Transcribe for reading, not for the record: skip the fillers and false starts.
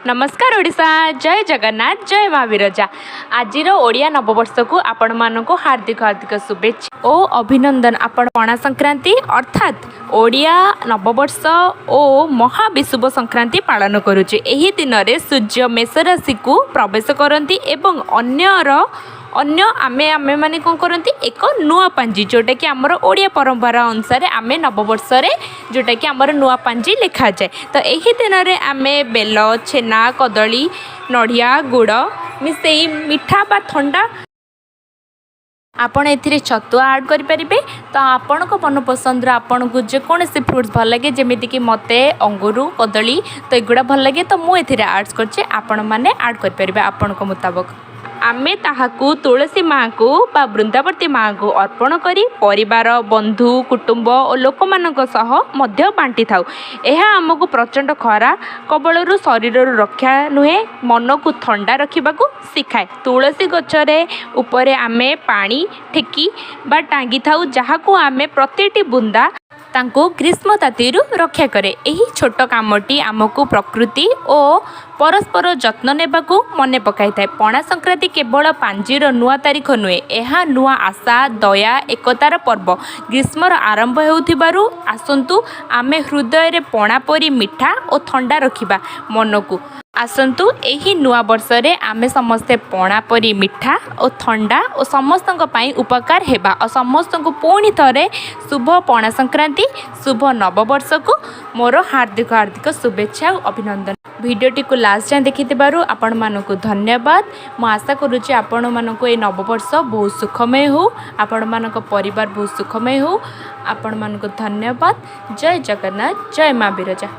ନମସ୍କାର ଓଡ଼ିଶା, ଜୟ ଜଗନ୍ନାଥ, ଜୟ ମା ବିରଜା। ଆଜିର ଓଡ଼ିଆ ନବବର୍ଷକୁ ଆପଣମାନଙ୍କୁ ହାର୍ଦ୍ଦିକ ହାର୍ଦ୍ଦିକ ଶୁଭେଚ୍ଛା ଓ ଅଭିନନ୍ଦନ। ଆପଣ ପଣା ସଂକ୍ରାନ୍ତି ଅର୍ଥାତ୍ ଓଡ଼ିଆ ନବବର୍ଷ ଓ ମହାବିଷୁବ ସଂକ୍ରାନ୍ତି ପାଳନ କରୁଛେ। ଏହି ଦିନରେ ସୂର୍ଯ୍ୟ ମେଷ ରାଶିକୁ ପ୍ରବେଶ କରନ୍ତି ଏବଂ ଅନ୍ୟ ଆମେମାନେ କ'ଣ କରନ୍ତି, ଏକ ନୂଆ ପାଞ୍ଜି, ଯେଉଁଟାକି ଆମର ଓଡ଼ିଆ ପରମ୍ପରା ଅନୁସାରେ ଆମେ ନବବର୍ଷରେ ଯେଉଁଟାକି ଆମର ନୂଆ ପାଞ୍ଜି ଲେଖାଯାଏ। ତ ଏହି ଦିନରେ ଆମେ ବେଲ, ଛେନା, କଦଳୀ, ନଡ଼ିଆ, ଗୁଡ଼ ମିଶେଇ ମିଠା ବା ଥଣ୍ଡା, ଆପଣ ଏଥିରେ ଛତୁଆ ଆଡ଼୍ କରିପାରିବେ। ତ ଆପଣଙ୍କ ମନ ପସନ୍ଦର, ଆପଣଙ୍କୁ ଯେକୌଣସି ଫ୍ରୁଟ୍ସ ଭଲ ଲାଗେ, ଯେମିତିକି ମୋତେ ଅଙ୍ଗୁରୁ, କଦଳୀ, ତ ଏଗୁଡ଼ା ଭଲ ଲାଗେ, ତ ମୁଁ ଏଥିରେ ଆଡ଼୍ସ କରିଛି। ଆପଣମାନେ ଆଡ଼୍ କରିପାରିବେ ଆପଣଙ୍କ ମୁତାବକ। ଆମେ ତାହାକୁ ତୁଳସୀ ମାଆଙ୍କୁ ବା ବୃନ୍ଦାବତୀ ମାଆଙ୍କୁ ଅର୍ପଣ କରି ପରିବାର, ବନ୍ଧୁ, କୁଟୁମ୍ବ ଓ ଲୋକମାନଙ୍କ ସହ ମଧ୍ୟ ବାଣ୍ଟିଥାଉ। ଏହା ଆମକୁ ପ୍ରଚଣ୍ଡ ଖରା କବଳରୁ ଶରୀରରୁ ରକ୍ଷା ନୁହେଁ, ମନକୁ ଥଣ୍ଡା ରଖିବାକୁ ଶିଖାଏ। ତୁଳସୀ ଗଛରେ ଉପରେ ଆମେ ପାଣି ଠେକି ବା ଟାଙ୍ଗିଥାଉ, ଯାହାକୁ ଆମେ ପ୍ରତିଟି ବୁନ୍ଦା ତାଙ୍କୁ ଗ୍ରୀଷ୍ମ ତାତିରୁ ରକ୍ଷା କରେ। ଏହି ଛୋଟ କାମଟି ଆମକୁ ପ୍ରକୃତି ଓ ପରସ୍ପର ଯତ୍ନ ନେବାକୁ ମନେ ପକାଇଥାଏ। ପଣା ସଂକ୍ରାନ୍ତି କେବଳ ପାଞ୍ଜିର ନୂଆ ତାରିଖ ନୁହେଁ, ଏହା ନୂଆ ଆଶା, ଦୟା, ଏକତାର ପର୍ବ। ଗ୍ରୀଷ୍ମର ଆରମ୍ଭ ହେଉଥିବାରୁ ଆସନ୍ତୁ ଆମେ ହୃଦୟରେ ପଣା ପରି ମିଠା ଓ ଥଣ୍ଡା ରଖିବା ମନକୁ। ଆସନ୍ତୁ ଏହି ନୂଆ ବର୍ଷରେ ଆମେ ସମସ୍ତେ ପଣା ପରି ମିଠା ଓ ଥଣ୍ଡା ଓ ସମସ୍ତଙ୍କ ପାଇଁ ଉପକାର ହେବା। ଆଉ ସମସ୍ତଙ୍କୁ ପୁଣି ଥରେ ଶୁଭ ପଣା ସଂକ୍ରାନ୍ତି, ଶୁଭ ନବବର୍ଷକୁ ମୋର ହାର୍ଦ୍ଦିକ ହାର୍ଦ୍ଦିକ ଶୁଭେଚ୍ଛା ଆଉ ଅଭିନନ୍ଦନ। ଭିଡ଼ିଓଟିକୁ ଲାଷ୍ଟ ଯାଏଁ ଦେଖିଥିବାରୁ ଆପଣମାନଙ୍କୁ ଧନ୍ୟବାଦ। ମୁଁ ଆଶା କରୁଛି ଆପଣମାନଙ୍କୁ ଏ ନବବର୍ଷ ବହୁତ ସୁଖମୟ ହେଉ, ଆପଣମାନଙ୍କ ପରିବାର ବହୁତ ସୁଖମୟ ହେଉ। ଆପଣମାନଙ୍କୁ ଧନ୍ୟବାଦ। ଜୟ ଜଗନ୍ନାଥ, ଜୟ ମା ବିରଜା।